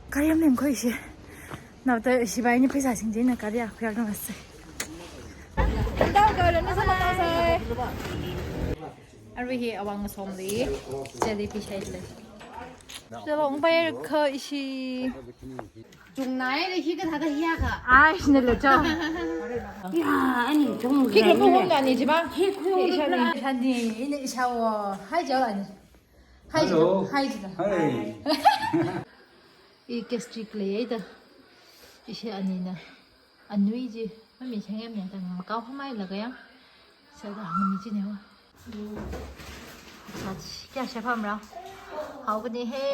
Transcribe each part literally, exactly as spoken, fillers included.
Gari yamlem kho ishi. Naoda shivaini pheisā singchina gari a khuiak ngasai. Tao ka lo na sama tao sai. Arui hi awang somli jalebi shailei. Chalong bai kha ishi. Chungnai le hi kathāda hiya kha. Ai, shina le cha. Ya, ani chung. Khi le mu hong ani jiba. Hi khu isha ni. Isha ni, ina isha wo. Hai jao ani. Hai jao. Hello. Hai jao. Hi. I gastric leida. Ishi anina. Anui ji. Mami chang yam yang tang kau hamai la kaya. Sa da hang mi ji ne wa. Sa kya shapam ra. Hao ni he.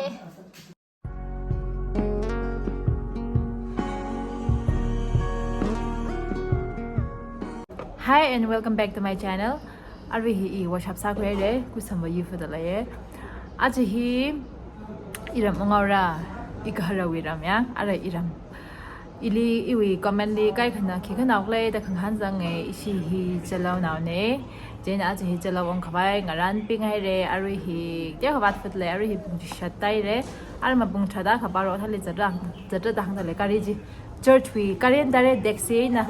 Hi and welcome back to my channel. Arui hi i workshop sākhuire, kusamba yufu da laye. Aja hi iram ngaora, i kahara iram ya, ara iram. Ili iwi comment li kaikhana khi khana klei da khanghan zange, ishi hi Chalao nao ne. Chieina aja hi Chalao ong khavai ngaran ping haire, arui hi tia khavat fut le, arui hi pung chishat taire. Arma pung tharāda kha baro thāli zatra, zatra da hang da le gari ji. Church wui gari en dare taxi na.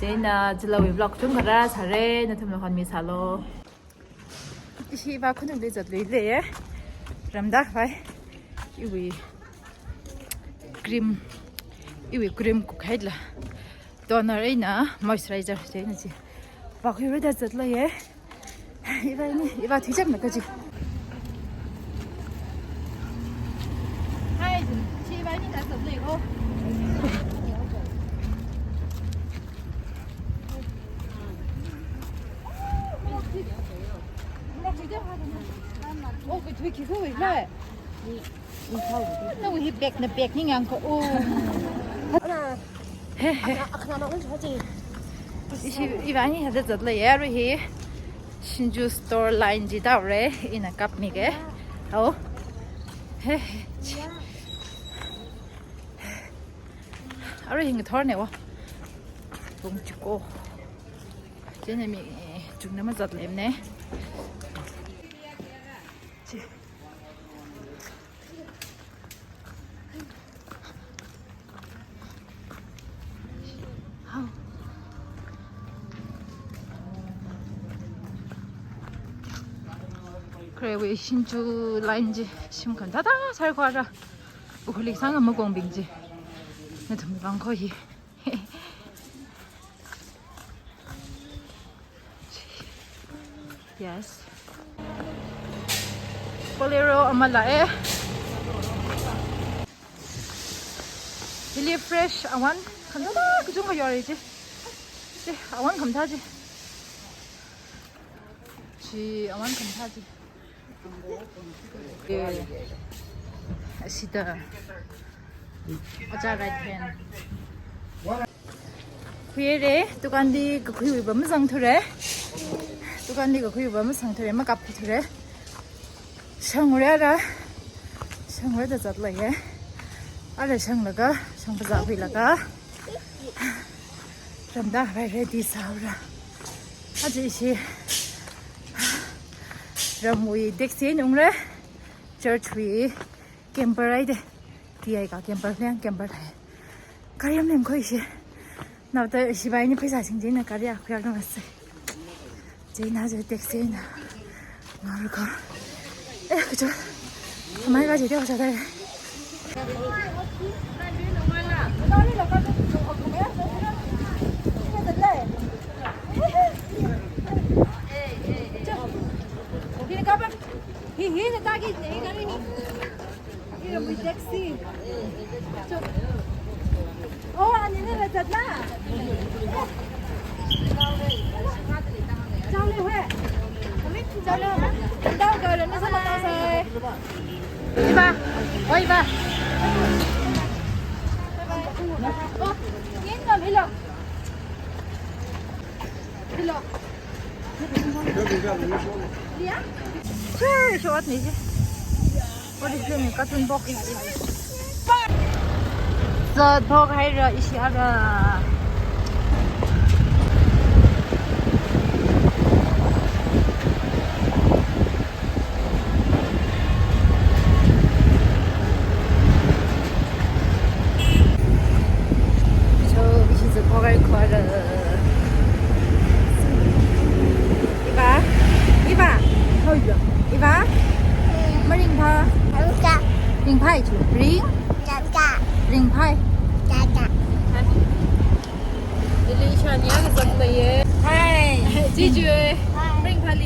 Chieina Chalao wui vlog chungkha rāsāre, nathumna hon mi sālo. Ishi va khunung de zatlui le. Ramda vai. Iwi cream. Iwi cream kukhaila. Toner eina moisturizer chieina ji. Va khuirada zatla ye. Iva ni, iva thicham na kaji. Hai, chi iva ni da sab le ko. Oh, ka thui khi ko le. Nang hi bag na bag ni ngang ko. Oh. Ana, he, he. Ana, ana, ana, ana, ana. Ishi, iva ni hada zatla ye, arui hi. Shinju store line ji taure, ina kap mi ke. Au. He, he. Arui hi ngathor ne wa. Pung chiko. Chieina mi, chungna mazat lem ne. Chi. Hao. Khare wui Shinju line ji shim khangathā sāra khuira. Ukhrul li sānga magongbing ji. Nathum vang kho hi. Yes. Bolero ama la e. Hili fresh awan khamathā kachungkha yore ji. Ji, awan khamathā ji. Ji, awan khamathā ji. Eh, asida. Acha right hand. Khuire, dukan li kakhuiwui ba mazang thure. Dukan li kakhuiwui ba mazang thure, makap thure. Shangre ara. Shangre da zatla ye. Ara shanglaga, shang bazā khuilaga. Ramda vai ready sāra. Aja ishi ramwui taxi nungre. Church wui camper ai de. T I ka camper, liang camper hai. Gari yamlem kho ishi. Naoda shivaini pheisā singchina gari a khuiak ngasai. Chieina je taxi na. Ngaru ko. Eh, kucho. Amai ba je de wasa dai. Hi, hi, na taki, hi, gari hi. Iramwui taxi. Oh, ani ne la zatla. Chao le hoi. Chao le. Tao ka lo na sama tao sai. Iva. Oi, iva. Oh, yin ka milo. Milo. Sure, short ni je. What is the carton box? Zathok haira ishi ara. Ring? Ringphai. Hi. Hi. Hi. Hi. Hi.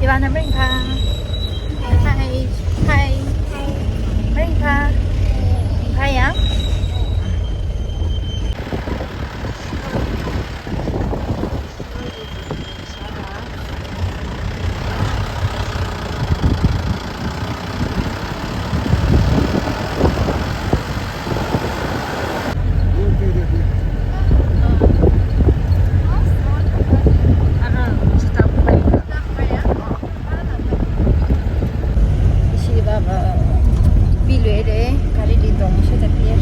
Iwui name Ringphai. Hi. Hi. Ringphai. Ringphai ya? Ishi baba, bilu ere, gari li tong, shuta pier.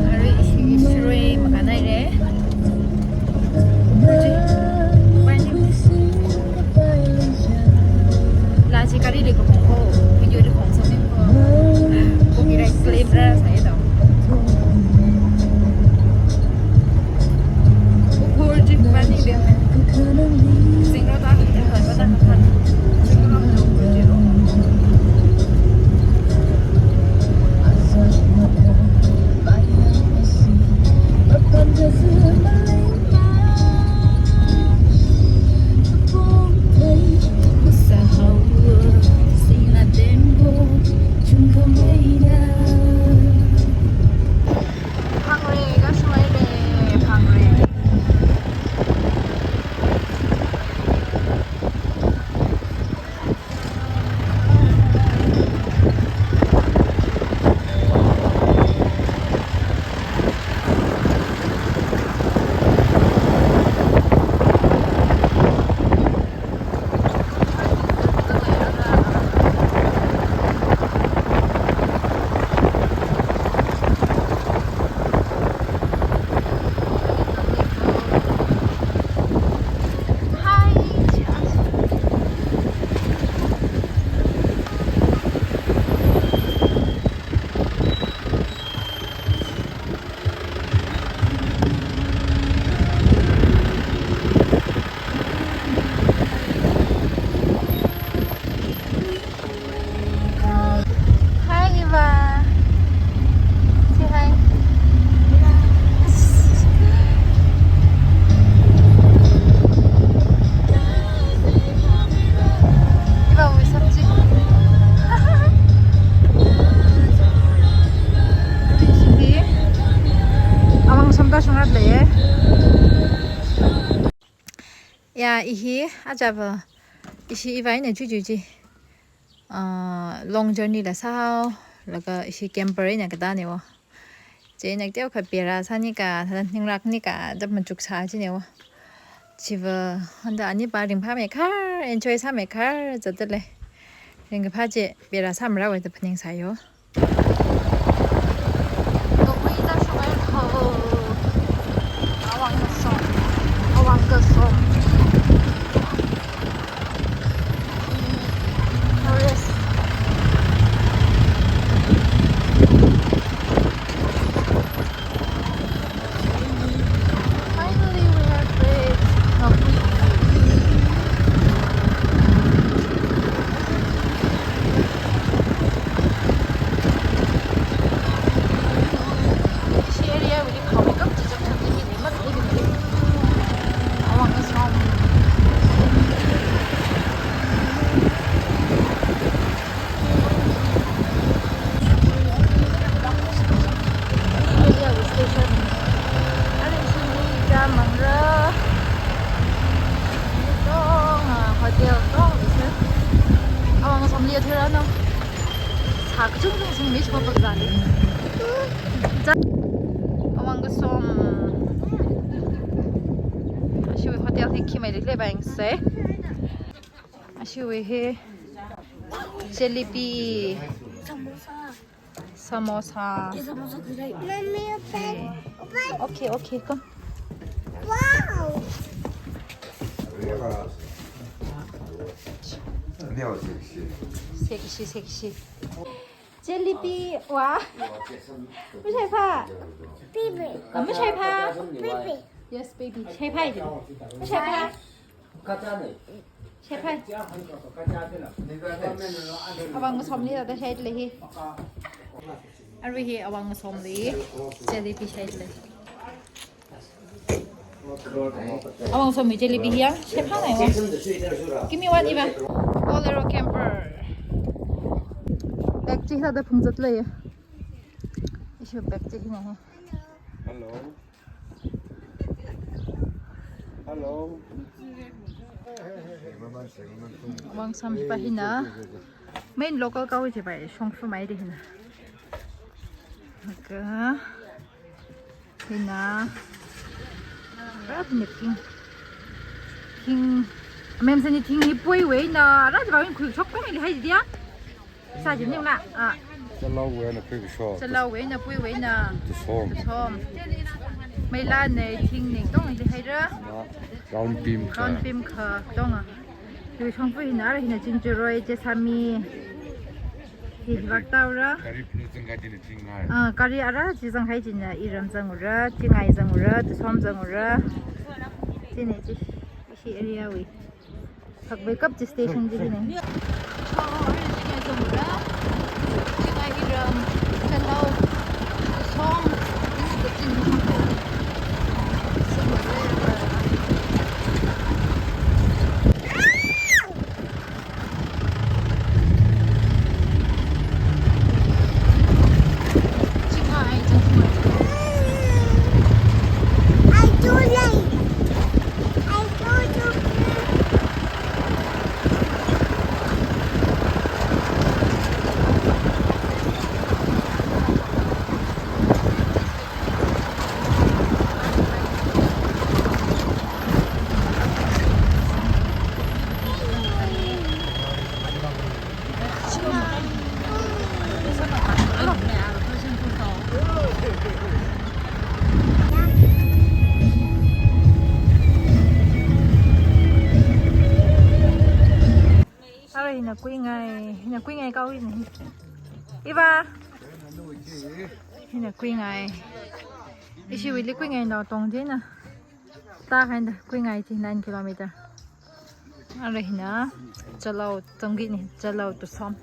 Arui ishi Shirui makānhaire. Laji gari li kaphung ko, video li khong sāmi ko. Copyright claim rāsāya do. Ukur ji pani de. Zingra ta, zingra ta. Hi, Eva. Say hi. Eva, we sabji. Awang samda shungat lei. Ya, ihi, ajava. Ishi Eva eina Juju chi. Ah, long journey la sāhao, laga ishi camper eina katāne wo. Chieina teokha bera sāni ka, thada ningrak ni ka, da machuk sā chine wo. Chiva, handa ani pa ringphāmeikhar, enjoy sāmeikhar, zatda lei. Ringkaphā chi, bera sāmara wai da phaning sāyo. Finally, we have reached Ngapui. Thera no. Sā kachungchung singmi chipā pazali. Ja. Awang kasom. Ashiwui hotel hi khi mai le bang se. Ashiwui hi jalebi. Samosa. Samosa. Ye samosa khuilai. Mummy, open, open. Okay, okay, come. Wow. Sexy, sexy. Jalebi, wow. Mashaiphā? Baby. Ah, mashaiphā? Baby. Yes, baby. Shaiphā. Mashaiphā? Shaiphā. Awang ngasomli da shailei hi. Arui hi awang ngasomli jalebi shailei. Awang ngasomli jalebi hi yang shaiphā nai wa. Give me one, Eva. Bolero camper. Bag chi hithāda phungzatlei. Ishi bag chi hina hi. Hello. Hello. Awang ngasomli pa hina. Main local cow chi pa shongfa mai de hina. Ka hina. Rat ni thing. Thing. Mem sani thing hi poi wei na. Rat ba win khui chok kong ili hai dia. Sa jin yung na. Ah. Chalau wei na pui shok. Chalau wei na pui wei na. Tusom. Tusom. Meila nei thing nei tong ili haira. Round beam kha. Round beam kha tong a. Yui shongfa hina ara hina chingchuroi che sami. Hi vak taura. Curry pinu zangkai dina thing ngai. Ah, curry ara chi zanghai china iram zangura, chingai zangura, tusom zangura. Chini chi, ishi area wui. Phakvei kap chi station chi hina. Ara hina Kuingai, hina Kuingai kawi ni. Eva. Hina Kuingai. Ishiwuili Kuingai nao tong jina. Ta kainda Kuingai chi nine kilometer. Ara hina Chalau tongki ni, Chalau tusom.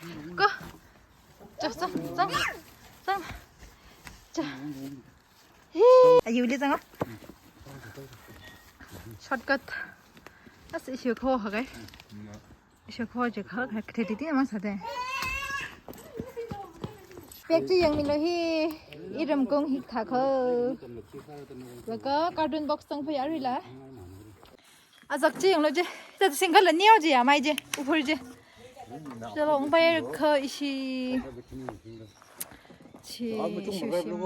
Go. Zang, zang, zang. Zang. Zang. Hey. Ayuli zang. Shortcut. As ishi kho ha kai. Ishi kho je kha, kha credit ni mang sāde. Bag chi yangmilu hi. Iramkong hi thākha. Laga carton box tang phayā rila. Azak chi yanglu chi. Hithāda single la neo chi ya mai chi. Uphur chi. Chalong pai kha ishi. Chi, ishi shim.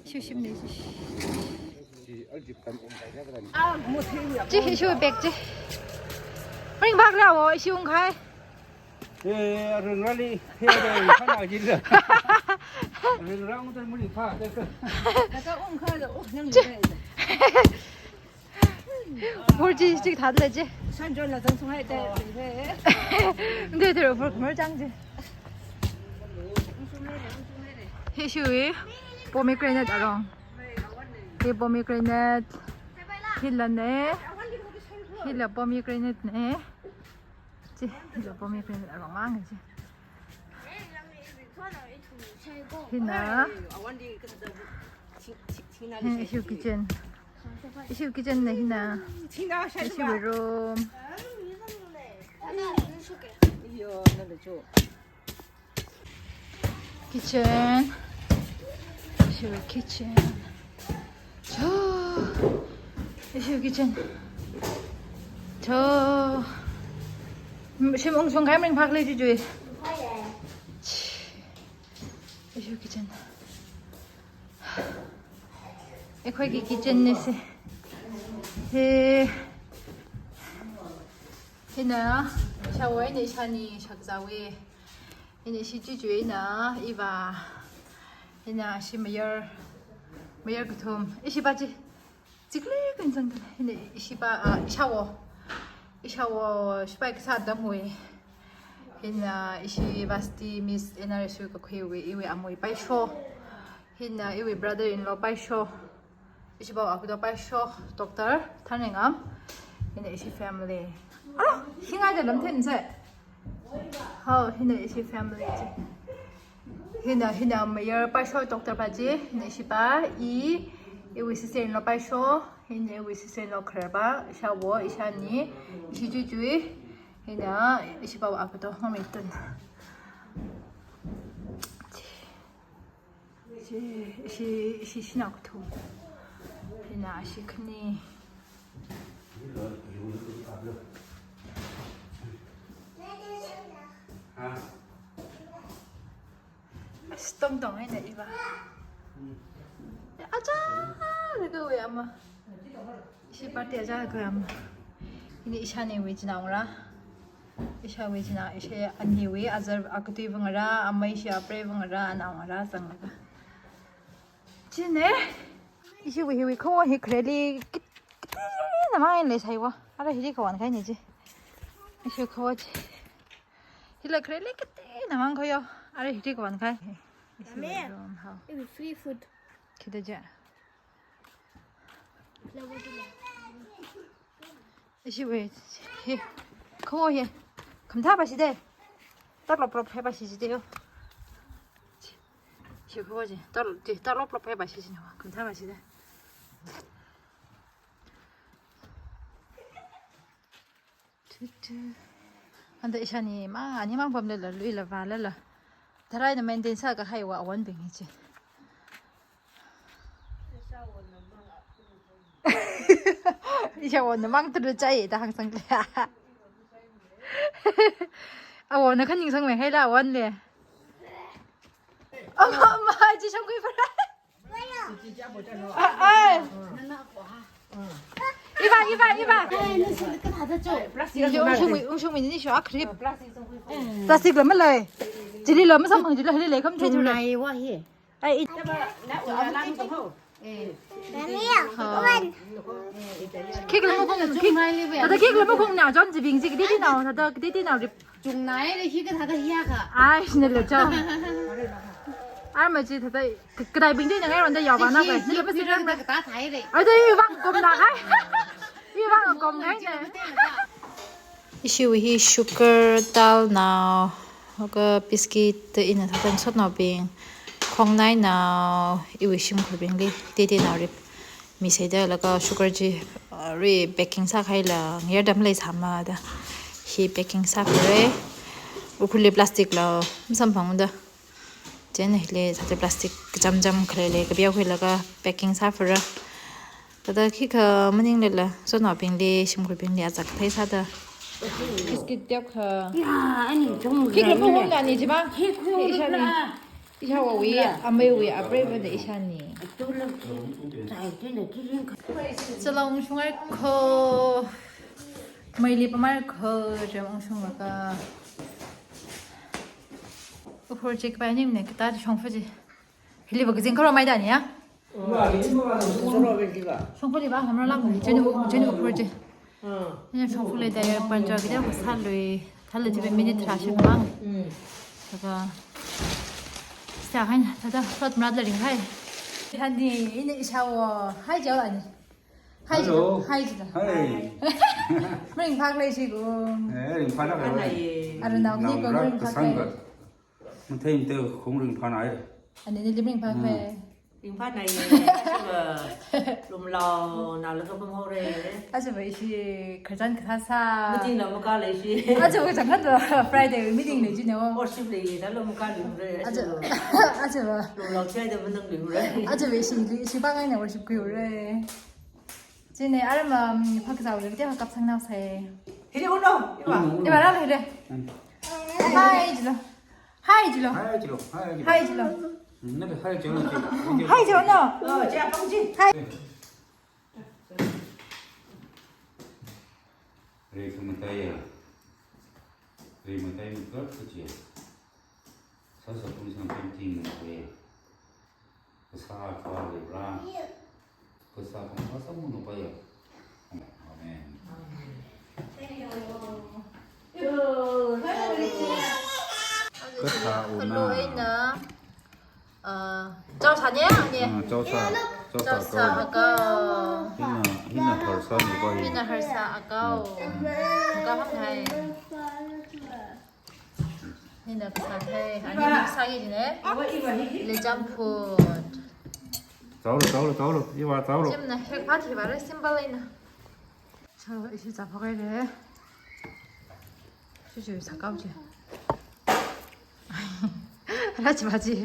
Ishi shim ni. Chi, ishi bag chi. Ring bag la wo, ishi ungkhai. Eh, ring rali. He, he, khana jila. Ring rang ta muli pha. Kata ungkhai lo, oh, nang. Chi. Uphur chi chi thāda lei chi. San jon la zang sung hai te. Nde te uphur kumar chang chi. Hi shui pomegranate arong. Hi pomegranate. Hi la ne. Hi la pomegranate ne. Chi, hi la pomegranate arong mang chi. Hina. Hi, ishi kitchen. Ishi kitchen na hina. Ishi room. Kitchen. Ishi kitchen. Cho. Ishi kitchen. Cho. Shim ungshung khai mring phak lei chi chi. Ishi kitchen. ꯑꯩꯈꯣꯏꯒꯤ kitchen ꯅꯤ ꯁꯤ꯫ ꯍꯦ꯫ ꯍꯤꯅ ꯏꯁꯥ ꯑꯣꯏꯅ ꯏꯁꯥꯅꯤ ꯁꯛ ꯆꯥꯎꯋꯦ꯫ ꯍꯤꯅ ꯏꯁꯤ ꯆꯨꯆꯨ ꯏꯅ ꯏꯕ꯫ ꯍꯤꯅ ꯏꯁꯤ ꯃꯌꯥꯔ, ꯃꯌꯥꯔ ꯀꯊꯨꯝ꯫ ꯏꯁꯤ ꯄꯥꯆꯤ꯫ ꯆꯤꯛꯂꯤ ꯀꯟꯁꯪ ꯀꯟ꯫ ꯍꯤꯅ ꯏꯁꯤ ꯄꯥ, ꯑ, ꯏꯁꯥꯋꯣ꯫ ꯏꯁꯥꯋꯣ ꯁꯤꯄꯥꯏ ꯀꯁꯥ ꯗꯝ ꯍꯨꯏ꯫ ꯍꯤꯅ ꯏꯁꯤ ꯕꯥꯁꯇꯤ Miss N R S U ꯀꯈꯨꯏ ꯍꯨꯏ, ꯏꯋꯦ ꯑꯃꯣꯏ ꯄꯥꯏꯁꯣ꯫ ꯍꯤꯅ ꯏꯋꯦ brother in law ꯄꯥꯏꯁꯣ꯫ ꯏꯁꯤꯕꯥꯎ ꯑꯀꯨꯗꯣ ꯄꯥꯏꯁꯣ, doctor ꯊꯥꯅꯤꯡꯉꯝ꯫ ꯍꯤꯅ ꯏꯁꯤ family꯫ ꯑ, ꯍꯤꯡꯉꯥꯏꯗ ꯂꯝꯊꯦꯟꯁꯦ꯫ ꯍꯥꯎ, ꯍꯤꯅ ꯏꯁꯤ family ꯁꯦ꯫ ꯍꯤꯅ, ꯍꯤꯅ mayor ꯄꯥꯏꯁꯣ, doctor ꯄꯥꯖꯤ, ꯍꯤꯅ ꯏꯁꯤꯄꯥ, ꯏ, ꯏꯋꯤ sister in law ꯄꯥꯏꯁꯣ, ꯍꯤꯅ ꯏꯋꯤ sister in law ꯈꯔꯕ, ꯏꯁꯥ ꯋꯣ, ꯏꯁꯥꯅꯤ, ꯏꯁꯤ ꯆꯨꯏ ꯆꯨꯏ, ꯍꯤꯅ ꯏꯁꯤꯄꯥ ꯋꯥ ꯑꯀꯨꯗꯣ ꯃꯃꯤꯠꯇꯨꯟ꯫ ꯁꯤ, ꯁꯤ, ꯁꯤ, ꯁꯤꯅ ꯀꯊꯨꯝ꯫ ꯁꯤꯅ ꯁꯤ ꯈꯅꯤ꯫ ꯑꯁ, ꯇꯣꯡ ꯇꯣꯡ ꯍꯥꯏꯅ ꯏꯕ꯫ ꯑꯆꯥ, ꯂꯒꯋꯦ ꯑꯃ꯫ ꯏꯁꯤ party ꯑꯆꯥ ꯑꯩꯈꯣꯏ ꯑꯃ꯫ ꯏꯅꯦ ꯏꯁꯥꯅꯦ ꯋꯦ ꯆꯤꯅꯥꯎꯔꯥ꯫ ꯏꯁꯥ ꯋꯦ ꯆꯤꯅꯥꯎ, ꯏꯁꯦ ꯑꯅꯤ ꯋꯦ, ꯑꯖꯔ ꯑꯀꯇꯨꯏ ꯕꯪꯔꯥ, ꯑꯃ ꯏꯁꯦ ꯑꯄ꯭ꯔꯦ ꯕꯪꯔꯥ, ꯑꯅꯥꯎꯔꯥ ꯆꯪꯂꯒ꯫ ꯆꯤꯅꯦ꯫ ꯏꯁꯤ ꯋꯦ ꯍꯤ ꯋꯦ ꯈꯣ ꯍꯤ ꯈ꯭ꯔꯦꯂꯤ ꯀꯤꯠ, ꯀꯤꯠ ꯅꯃꯥꯏ ꯂꯩ ꯁꯥꯏ ꯋꯥ꯫ ꯑꯔ ꯍꯤꯗꯤ ꯈꯣꯟ ꯈꯥꯏꯅꯦ ꯆꯤ꯫ ꯏꯁꯤ ꯈꯣ ꯆꯤ꯫ ꯍꯤꯂ ꯈ꯭ꯔꯦꯂꯤ ꯀꯤꯠ ꯅꯃꯥꯡ ꯈꯣ ꯌꯣ꯫ ꯑꯔ ꯍꯤꯗꯤ ꯈꯣꯟ ꯈꯥꯏ꯫ ꯏꯁꯤ ꯋꯦ ꯔꯣꯝ ꯍꯥꯎ꯫ It will free food. ꯈꯤꯗ ꯆꯦ꯫ ꯏꯁꯤ ꯋꯦ, ꯍꯦ, ꯈꯣ ꯍꯦ, ꯈꯝꯊꯥ ꯄꯥꯁꯤꯗꯦ, ꯇꯔ ꯂꯣꯞ ꯂꯣꯞ ꯍꯦ ꯄꯥꯁꯤꯁꯤꯗꯦ ꯌꯣ꯫ ꯁꯤ ꯈꯣ ꯁꯤ, ꯇꯔ, ꯁꯤ ꯇꯔ ꯂꯣꯞ ꯂꯣꯞ ꯍꯦ ꯄꯥꯁꯤꯁꯤꯅꯦ, ꯈꯝꯊꯥ ꯄꯥꯁꯤꯗꯦ꯫ Two two. ꯍꯟꯗꯛ ꯏꯁꯥꯅꯤ ꯃꯥ ꯑꯅꯤ ꯃꯥꯡ ꯄꯝꯂꯦ ꯂ, ꯂꯨꯏ ꯂ, ꯚꯥ ꯂ ꯂ꯫ ꯇꯔꯥꯏꯅ maintain ꯁꯥ ꯀ ꯍꯥꯏ ꯋꯥ ꯑꯋꯥꯟ ꯕꯦꯡ ꯍꯤꯆꯦ꯫ ꯏꯁꯥ ꯑꯣꯟꯅ ꯃꯥꯡ ꯇꯨꯔꯨ ꯆꯥꯏ ꯇ ꯍꯥꯡ ꯁꯪꯂꯦ꯫ ꯑꯋꯣꯅ ꯈꯟꯅꯤꯡ ꯁꯪꯃꯦ ꯍꯩꯂꯥ ꯑꯋꯣꯟꯂꯦ꯫ ꯑꯃ, ꯑꯃ, ꯆꯤ ꯁꯪꯒꯨꯏ ꯐꯔꯥ꯫ ꯑ, ꯑ꯫ ꯏꯕꯥ, ꯏꯕꯥ, ꯏꯕꯥ꯫ ꯏꯁꯤ ꯎꯡꯁꯨꯡ, ꯎꯡꯁꯨꯡ ꯃꯤꯅꯤ ꯁꯨ ꯑꯈ꯭ꯔꯤꯞ꯫ Plastic ꯂꯣ ꯑꯃ ꯂꯩ꯫ ꯆꯤꯂꯤ ꯂꯣ ꯑꯃ ꯁꯪ ꯐꯪ ꯆꯤꯂꯤ ꯍꯩꯂꯤ ꯂꯩ ꯈꯝ ꯊꯨꯏ ꯊꯨꯔꯦ꯫ ꯆꯨꯝꯅꯥꯏ ꯋꯥ ꯍꯤ꯫ ꯑꯩ ꯏ-, ꯍꯥꯎ꯫ ꯀꯦꯛ ꯂꯧꯕ ꯈꯣꯡ, ꯀꯦꯛ, ꯊꯥꯗ ꯀꯦꯛ ꯂꯧꯕ ꯈꯣꯡꯅ ꯖꯣꯟ ꯖꯤꯕꯤꯡ ꯖꯤ ꯀꯗꯤ ꯗꯤ ꯅꯥꯎ, ꯊꯥꯗ ꯀꯗꯤ ꯗꯤ ꯅꯥꯎ ꯔꯤꯞ꯫ ꯆꯨꯝꯅꯥꯏ ꯂꯩ ꯍꯤ ꯀ ꯊꯥꯗ ꯍꯤꯌꯥ ꯀ꯫ ꯑꯥꯏ, ꯁꯤꯅ ꯂꯩ ꯆꯣ꯫ ꯑꯥꯔ ꯃꯆꯤ ꯊꯥꯗ ꯀ-, ꯀꯗꯥꯏ ꯕꯤꯡ ꯗꯤ ꯅ ꯉꯥꯏꯔꯣꯟꯗ ꯌꯥꯎꯕ ꯅ ꯀꯩ꯫ ꯁꯤ ꯅ ꯂꯩ ꯃꯁꯤ ꯔꯝ ꯔ꯫ ꯀ ꯇꯥ ꯊꯥꯏ ꯂꯩ꯫ ꯑꯗ ꯏ ꯋꯥꯡ ꯀꯣꯝ ꯅ ꯍꯥꯏ꯫ ꯏ ꯋꯥꯡ ꯀꯣꯝ ꯅ ꯍꯥꯏ꯫ Ishiwui hi sugar talnao, laga biscuit da ina thāda ngasotnaobing, khongnainao, iwui shimkhurbingli, teiteinaori misāda, laga sugar chi, uh, re-packing sākahaila ngayardam leisāmada. Hi packing sākhuira. Ukhurli plastic la masamphangda. Chieina hili sāda plastic kacham cham khalei lei kapiao khuilaga packing sāphara. Thāda khikha maninglala, ngasotnaobingli, shimkhurbingli azak kathei sāda. Biscuit teokha. Ya, ani chung khikha rang phungda le. Ani jima. Khikha ishani. Rang. Ishāwui, ameiwui, apreiva da ishani. Tulak chi, chai chi na kiring kha. Chalong shungai kho. Meili pamai kho, chalong shunglaga. Ukhur chi kapai nimne, katā shongfa chi. Hiliva kazing kharomai da ni ya? Shongfali va, hamra lam ni, chieina, chieina ukhur chi. Ina shongfali da ya, pancha kida kasālui, thāla chi minute tharā shimang. Saka, sia hai, thāda, thot mrat la ringhai. Hani, ina ishāwo, hai jao ani. Hai jao, hello. Hai jao. Hai. Ringphālei shigo. Eh, ringphālei. Arunao hi ko, naongarā ringphālei. Kasāngga. Mathei mathei khong ringphānai. Ani nili ringphālei. Hmm. Ringphānai, achiva lumlao, nalaga pamhaora. Achiva ishi khararchan kasā sā. Meeting la makālei shi. Achiva chang khat Friday meeting lei jine o. Worship lei, thāla makāluira. Achiva. Achiva. Lumlao chida manangluira. Achiva ishi, ishi pāngai na worship khuiura. Chieina aram, um, phakzao le, dia kapsang nao sai. Hili uno, iva. Iva rālu hili. Hmm. Hai jilo. Hai jilo. Hai jilo, hai jilo. Hai jilo. Hmm, na hai jilo, chi. Hai jilo, no. Oh, chi apong chi. Hai. Rei khamataiya. Rei matai makat kachi. Sāsā pungsang painting na kwe. Kasā khalei ra. Kasā khamkha sāmuna paiya. Amen. Amen. Thank you. Kasā una. Hello, ina. Uh, chaosā ne, ne? Ah, chaosā, chaosā, chaosā akao. Akao. Hina, hina harsā ne ko hi. Hina harsā akao. Mm. Akao ham hai. Hina kasā hai. Ani kasā hi ne? Iva, iva hi, hi. Le champut. Chaolo, chaolo, chaolo. Iva, chaolo. Chimna hek phat hi vāra simple ina. Chalo, ishi zāphok haira. Chuchu sākao chi. Rachva chi.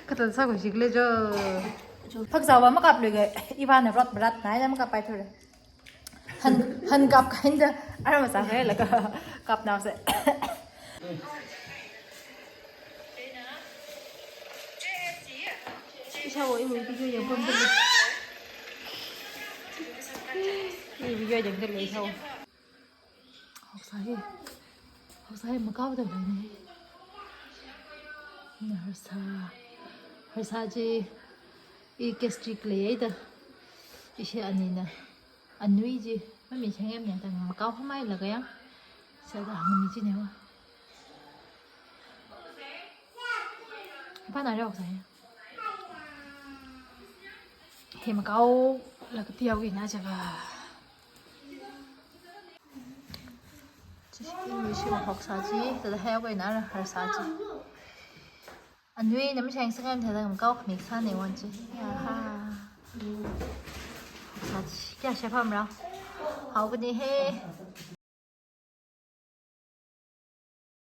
Kathāda sākhui shikhala jo. Phakzao va makapluiga, ivana rot brat na, ina makappai thura. Han, han kap kahaina, ara masākhuilaga kapnao sai. Ishāwo iwui video yangpamda lei. Iwui video yangda lei ishāwo. Haosa hi. Haosa hi makaoda lei ne. Ina harsā. Harsā chi. I gastric leiya da. Ishi anina. Anui chi. Mami changem ya da. Makao hamailaga ya. Sāda hāngmi chi ne wa. Pana reo sai. Hi makaolaga piao kina chava. Chi, ishi haosa chi, thāda haiwui na harsā chi. Anui nam shang sangam thāda makao khami sāne wan chi. Yaha. Haosa chi, kya shapam rao. Haogani he.